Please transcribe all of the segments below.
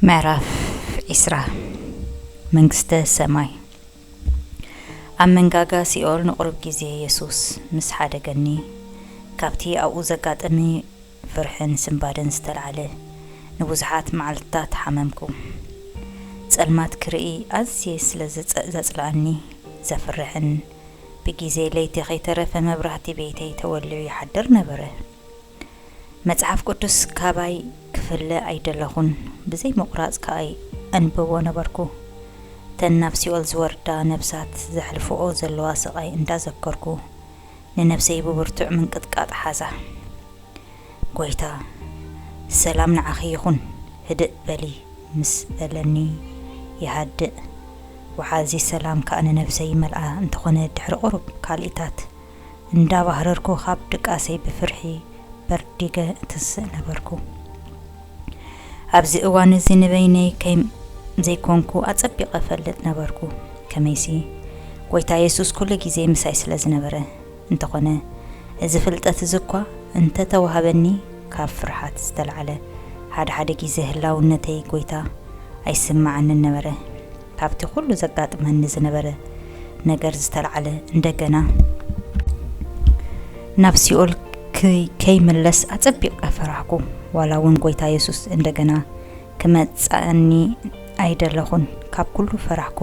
ምዕራፍ ዒስራ። መንግስተ ሰማይ። ኣብ መንጋጋ ሲኦል ንቑሩብ ግዜ የሱስ ምስ ሓደገኒ፣ ካብቲ ኣብኡ ዘጋጠመኒ ፍርሕን ስንባደን ዝተላዕለ፣ ንብዙሓት መዓልትታት ሓመምኩ። ጸልማት ክርኢ ኣዝየ ስለ ዘጸ-፣ ዘጽልኣኒ፣ ዘፍርሕን ብግዜ ለይቲ ከይተረፈ መብራህቲ ቤተይ ተወሊዑ ይሓድር ነበረ። መጽሓፍ ቅዱስ ካባይ ክፍለ ኣይደለኹን። ብዘይ ምቑራጽ ከኣ ኣንብቦ ነበርኩ። እተን ናብ ሲኦል ዝወርዳ ነፍሳት ዘሕልፍኦ ዘለዋ ስቓይ እንዳዘከርኩ፣ ንነፍሰይ ብብርቱዕ ምንቅጥቃጥ ሓዛ። "ጐይታ፣ ሰላም ንዓኺ ይኹን፣ ህድእ በሊ" ምስ በለኒ ይሃድእ። ወሓዚ ሰላም ከኣ ንነፍሰይ ይመልኣ። እንተኾነ ድሕሪ ቁሩብ ካልኢታት እንዳባህረርኩ ካብ ድቃሰይ ብፍርሒ በርዲገ እትንስእ ነበርኩ። ኣብዚ እዋን እዚ ንበይነይ ከም ዘይኮንኩ ኣጸቢቐ እፈልጥ ነበርኩ። ከመይሲ፣ ጐይታ የሱስ ኩሉ ግዜ ምሳይ ስለ ዝነበረ። እንተኾነ፣ እዚ ፍልጠት እዚ እኳ እንተ ተዋህበኒ፣ ካብ ፍርሃት ዝተላዕለ፣ ሓደ ሓደ ግዜ ህላውነተይ ጐይታ ኣይስምዓንን ነበረ። ካብቲ ኩሉ ዘጋጥመኒ ዝነበረ ነገር ዝተላዕለ፣ እንደገና ናብ ሲኦል ክይ-፣ ከይምለስ ኣጸቢቐ ፈራህኩ። ዋላ እውን ጐይታ የሱስ እንደገና ክመጽኣኒ ኣይደለኹን፣ ካብ ኩሉ ፈራህኩ።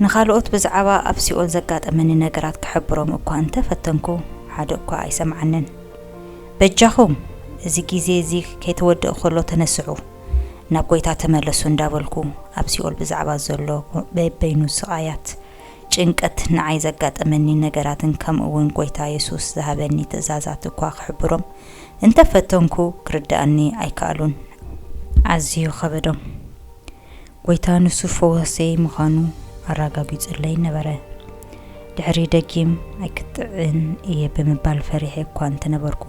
ንኻልኦት ብዛዕባ ኣብ ሲኦል ዘጋጠመኒ ነገራት ክሕብሮም እኳ እንተ ፈተንኩ፣ ሓደ እኳ ኣይሰምዓንን። "በጃኹም፣ እዚ ግዜ እዚ ከይተወድእ ከሎ ተነስሑ፣ ናብ ጐይታ ተመለሱ" እንዳበልኩ፣ ኣብ ሲኦል ብዛዕባ ዘሎ በበይኑ ስቓያት፣ ጭንቀት፣ ንዓይ ዘጋጠመኒ ነገራትን ከምኡ እውን ጐይታ የሱስ ዝሃበኒ ትእዛዛት እኳ ክሕብሮም እንተ ፈተንኩ፣ ክርድኣኒ ኣይከኣሉን። ኣዝዩ ከበዶም። ጐይታ ንሱ ፈዋሰይ ምዃኑ ኣረጋጊጹለይ ነበረ። ድሕሪ ደጊም ኣይክጥዕን እየ ብምባል ፈሪሐ እኳ እንተነበርኩ፣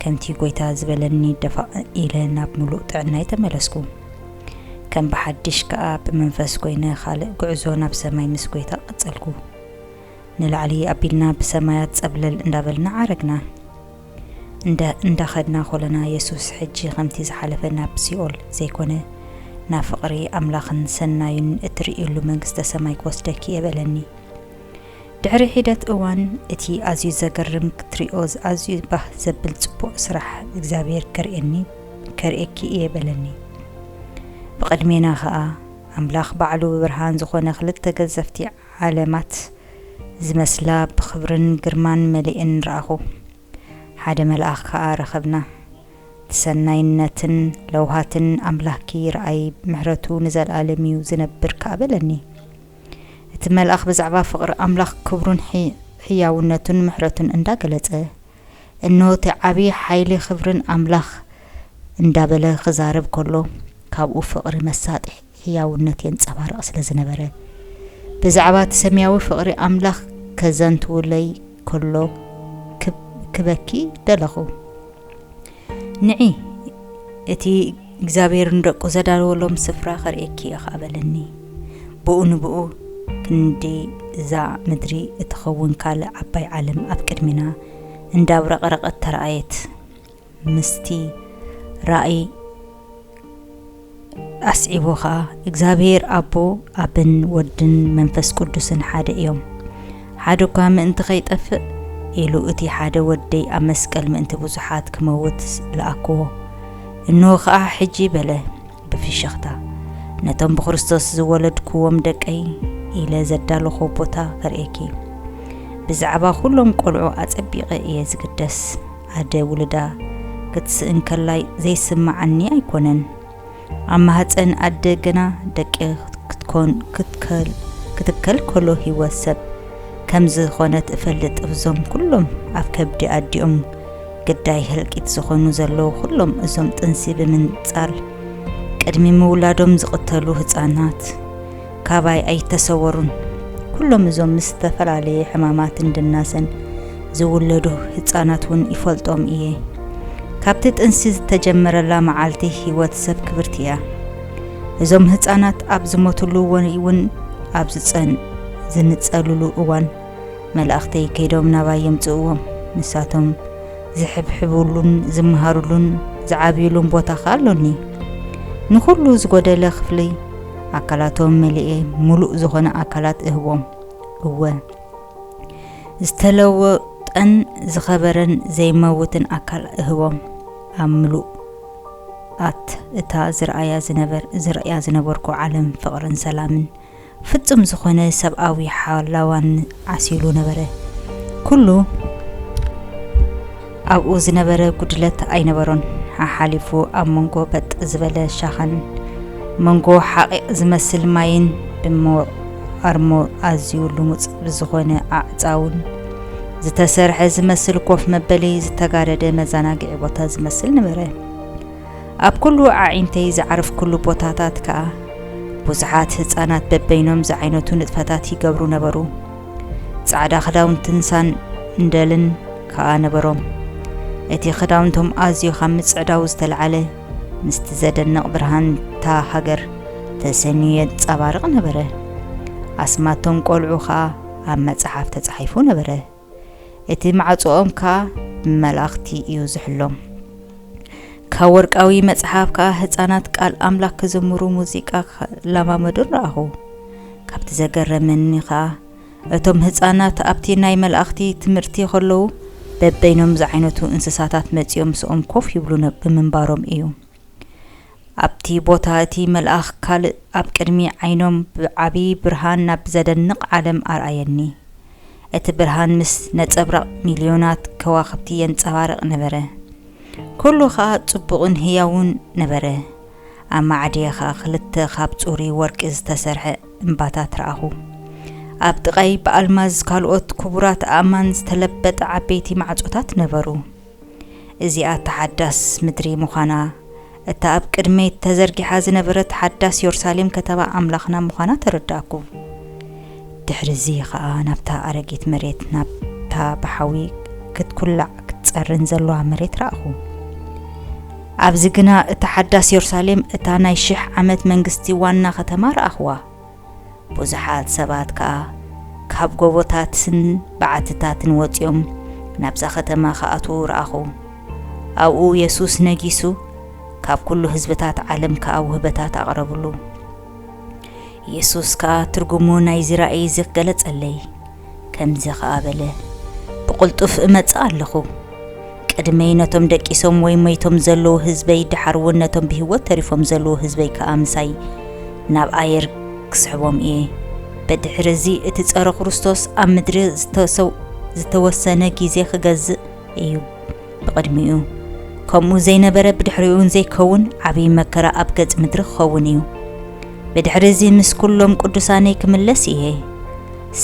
ከምቲ ጐይታ ዝበለኒ ደፋእ ኢለ ናብ ምሉእ ጥዕናይ ተመለስኩ። ከም ብሓድሽ ከኣ ብመንፈስ ኰይነ፣ ካልእ ጉዕዞ ናብ ሰማይ ምስ ጐይታ ቀጸልኩ። ንላዕሊ ኣቢልና ብሰማያት ጸብለል እንዳበልና ዓረግና። እንዳ-፣ እንዳኸድና ኮለና፣ የሱስ ሕጂ ከምቲ ዝሓለፈ ናብ ሲኦል ዘይኮነ፣ ናብ ፍቕሪ ኣምላኽን ሰናዩን እትርእይሉ መንግስተ ሰማይ ክወስደኪ እየ በለኒ። ድሕሪ ሒደት እዋን፣ እቲ ኣዝዩ ዘገርም ክትርእዮ ኣዝዩ ባህ ዘብል ጽቡቕ ስራሕ እግዚኣብሔር ከርእየኒ፣ ከርእየኪ እየ በለኒ። ብቕድሜና ኸኣ ኣምላኽ ባዕሉ ብብርሃን ዝኾነ ክልተ ገዘፍቲ ዓለማት ዝመስላ ብኽብርን ግርማን መሊኤን ረኣኹ። ሓደ መልኣኽ ከኣ ረኸብና። እቲ ሰናይነትን ለውሃትን ኣምላኽኪ ረኣይ፣ ምሕረቱ ንዘለኣለም እዩ ዝነብር ከኣ በለኒ። እቲ መልኣኽ ብዛዕባ ፍቕሪ ኣምላኽ፣ ክብሩን ሕይ-፣ ሕያውነቱን ምሕረቱን እንዳገለጸ፣ እንሆ እቲ ዓቢ ሓይሊ ክብርን ኣምላኽ እንዳበለ ክዛረብ ከሎ፣ ካብኡ ፍቕሪ መሳጢ ሕያውነት የንጸባርቕ ስለ ዝነበረ፣ ብዛዕባ እቲ ሰማያዊ ፍቕሪ ኣምላኽ ከዘንትውለይ ከሎ ክብ-፣ ክበኪ ደለኹ። "ንዒ፣ እቲ እግዚኣብሔር ንደቁ ዘዳለወሎም ስፍራ ከርእየኪ እየ" ኸኣ በለኒ። ብኡ ንብኡ ክንዲ እዛ ምድሪ እትኸውን ካልእ ዓባይ ዓለም ኣብ ቅድሜና እንዳብረቕረቐት ተራእየት። ምስቲ ራእይ ኣስዒቡ ኸኣ፣ "እግዚኣብሔር ኣቦ፣ ኣብን ወድን መንፈስ ቅዱስን ሓደ እዮም። ሓደ እኳ ምእንቲ ኸይጠፍእ ኢሉ እቲ ሓደ ወደይ ኣብ መስቀል ምእንቲ ብዙሓት ክመውት ለኣክዎ። እንሆ ኸኣ ሕጂ" በለ ብፍሽኽታ፣ "ነቶም ብክርስቶስ ዝወለድክዎም ደቀይ ኢለ ዘዳለኹዎ ቦታ ከርእየኪ። ብዛዕባ ኩሎም ቆልዑ ኣጸቢቐ እየ ዝግደስ። ኣደ ውሉዳ ክትስእን ከላ ዘይስምዓኒ ኣይኮነን። ኣብ ማህጸን ኣደ ገና ደቂ ክትኮን፣ ክትከል፣ ክትከል ከሎ ህይወት ሰብ ከም ዝኾነት እፈልጥ። እዞም ኩሎም ኣብ ከብዲ ኣዲኦም ግዳይ ህልቂት ዝኾኑ ዘለዉ ኩሎም እዞም ጥንሲ ብምንጻል ቅድሚ ምውላዶም ዝቕተሉ ህጻናት ካባይ ኣይተሰወሩን። ኩሎም እዞም ምስ ዝተፈላለየ ሕማማትን ድናሰን ዝውለዱ ህጻናት እውን ይፈልጦም እየ። ካብቲ ጥንሲ ዝተጀመረላ መዓልቲ ህይወት ሰብ ክብርቲ እያ። እዞም ህጻናት ኣብ ዝሞትሉ ወይ እውን ኣብ ዝጸን-፣ ዝንጸልሉ እዋን መላእኽተይ ከይዶም ናባይ የምጽእዎም። ንሳቶም ዝሕብሕቡሉን ዝመሃሩሉን ዝዓብዩሉን ቦታ ኸኣ ኣሎኒ። ንኹሉ ዝጎደለ ክፍሊ ኣካላቶም መሊኤ፣ ምሉእ ዝኾነ ኣካላት እህቦም። እወ፣ ዝተለወጠን ዝኸበረን ዘይመውትን ኣካል እህቦም። ኣብ ምሉኣት እታ ዝረኣያ ዝነበር-፣ ዝርእያ ዝነበርኩ ዓለም ፍቕርን ሰላምን ፍጹም ዝኾነ ሰብኣዊ ሓላዋን ዓሲሉ ነበረ። ኩሉ ኣብኡ ዝነበረ ጉድለት ኣይነበሮን። ሓሓሊፉ ኣብ መንጎ በጥ ዝበለ ሻኻን መንጎ ሓቒቕ ዝመስል ማይን ብሞ-፣ ኣርሞ ኣዝዩ ልሙጽ ብዝኾነ ኣዕጻውን ዝተሰርሐ ዝመስል ኮፍ መበሊ ዝተጋደደ መዘናግዒ ቦታ ዝመስል ነበረ። ኣብ ኩሉ ኣዒንተይ ዝዓረፍኩሉ ቦታታት ከኣ ብዙሓት ህጻናት በበይኖም ዝዓይነቱ ንጥፈታት ይገብሩ ነበሩ። ጻዕዳ ክዳውንትን ሳንደልን ከኣ ነበሮም። እቲ ክዳውንቶም ኣዝዩ ካብ ምጽዕዳው ዝተለዓለ ምስቲ ዘደንቕ ብርሃን እታ ሃገር ተሰንዩ የንጸባርቕ ነበረ። ኣስማቶም ቆልዑ ከኣ ኣብ መጽሓፍ ተጻሒፉ ነበረ። እቲ ማዕጾኦም ከኣ ብመላእኽቲ እዩ ዝሕሎም። ካብ ወርቃዊ መጽሓፍ ከኣ ህጻናት ቃል ኣምላኽ ክዝምሩ ሙዚቃ ክለማመዱን ረኣኹ። ካብቲ ዘገረመኒ ከኣ እቶም ህጻናት ኣብቲ ናይ መላእኽቲ ትምህርቲ ከለዉ በበይኖም ዝዓይነቱ እንስሳታት መጺኦም ምስኦም ኮፍ ይብሉ ነ-፣ ብምንባሮም እዩ። ኣብቲ ቦታ እቲ መልኣኽ ካልእ ኣብ ቅድሚ ዓይኖም ብዓቢ ብርሃን ናብ ዘደንቕ ዓለም ኣርኣየኒ። እቲ ብርሃን ምስ ነጸብራቕ ሚልዮናት ከዋኽብቲ የንጸባርቕ ነበረ። ኩሉ ኸኣ ጽቡቕን ህያውን ነበረ። ኣብ ማዕድየ ኸኣ ክልተ ካብ ጽሩይ ወርቂ ዝተሰርሐ እምባታት ረኣኹ። ኣብ ጥቓይ ብኣልማዝ ካልኦት ክቡራት ኣእማን ዝተለበጠ ዓበይቲ ማዕጾታት ነበሩ። እዚኣ እታ ሓዳስ ምድሪ ምዃና፣ እታ ኣብ ቅድመይ ተዘርጊሓ ዝነበረት ሓዳስ የሩሳሌም ከተማ ኣምላኽና ምዃና ተረዳእኩ። ድሕሪ እዚ ኸኣ ናብታ ኣረጊት መሬት፣ ናብታ ብሓዊ ክትኩላዕ ክትጸርን ዘለዋ መሬት ረኣኹ። ኣብዚ ግና እታ ሓዳስ የሩሳሌም፣ እታ ናይ ሽሕ ዓመት መንግስቲ ዋና ከተማ ረኣኽዋ። ብዙሓት ሰባት ከኣ ካብ ጎቦታትን በዓትታትን ወጺኦም ናብዛ ከተማ ክኣትዉ ረኣኹ። ኣብኡ የሱስ ነጊሱ፣ ካብ ኩሉ ህዝብታት ዓለም ከኣ ውህበታት ኣቕረብሉ። የሱስ ከኣ ትርጉሙ ናይዚ ራእይ እዚ ገለጸለይ። ከምዚ ከኣ በለ፣ ብቕልጡፍ እመጽእ ኣለኹ። ቅድመይ ነቶም ደቂሶም ወይ ሞይቶም ዘለዉ ህዝበይ፣ ደሓር እውን ነቶም ብህይወት ተሪፎም ዘለዉ ህዝበይ ከኣ ምሳይ ናብ ኣየር ክስሕቦም እየ። ብድሕሪ እዚ እቲ ጸረ ክርስቶስ ኣብ ምድሪ ዝተሰው-፣ ዝተወሰነ ግዜ ክገዝእ እዩ። ብቕድሚኡ ከምኡ ዘይነበረ ብድሕሪኡ እውን ዘይከውን ዓብዪ መከራ ኣብ ገጽ ምድሪ ክኸውን እዩ። ብድሕሪ እዚ ምስ ኩሎም ቅዱሳነይ ክምለስ እየ።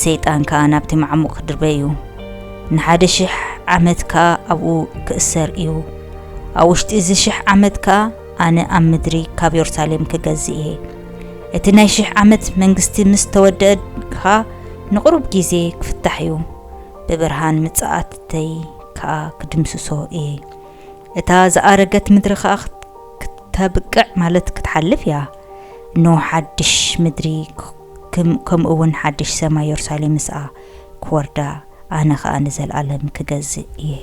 ሰይጣን ከኣ ናብቲ ማዕሙቕ ክድርበ እዩ። ንሓደ ሽሕ ዓመት ከኣ ኣብኡ ክእሰር እዩ። ኣብ ውሽጢ እዚ ሽሕ ዓመት ከኣ ኣነ ኣብ ምድሪ ካብ የሩሳሌም ክገዝእ እየ። እቲ ናይ ሽሕ ዓመት መንግስቲ ምስ ተወደአ ከኣ ንቕሩብ ግዜ ክፍታሕ እዩ። ብብርሃን ምጽኣተይ ከኣ ክድምስሶ እየ። እታ ዝኣረገት ምድሪ ከኣ ክት-፣ ክተብቅዕ ማለት ክትሓልፍ እያ። እነሆ ሓድሽ ምድሪ ክ-፣ ክም-፣ ከምኡ እውን ሓድሽ ሰማይ የሩሳሌም ምስኣ ክወርዳ፣ ኣነ ኸኣ ንዘለኣለም ክገዝእ እየ።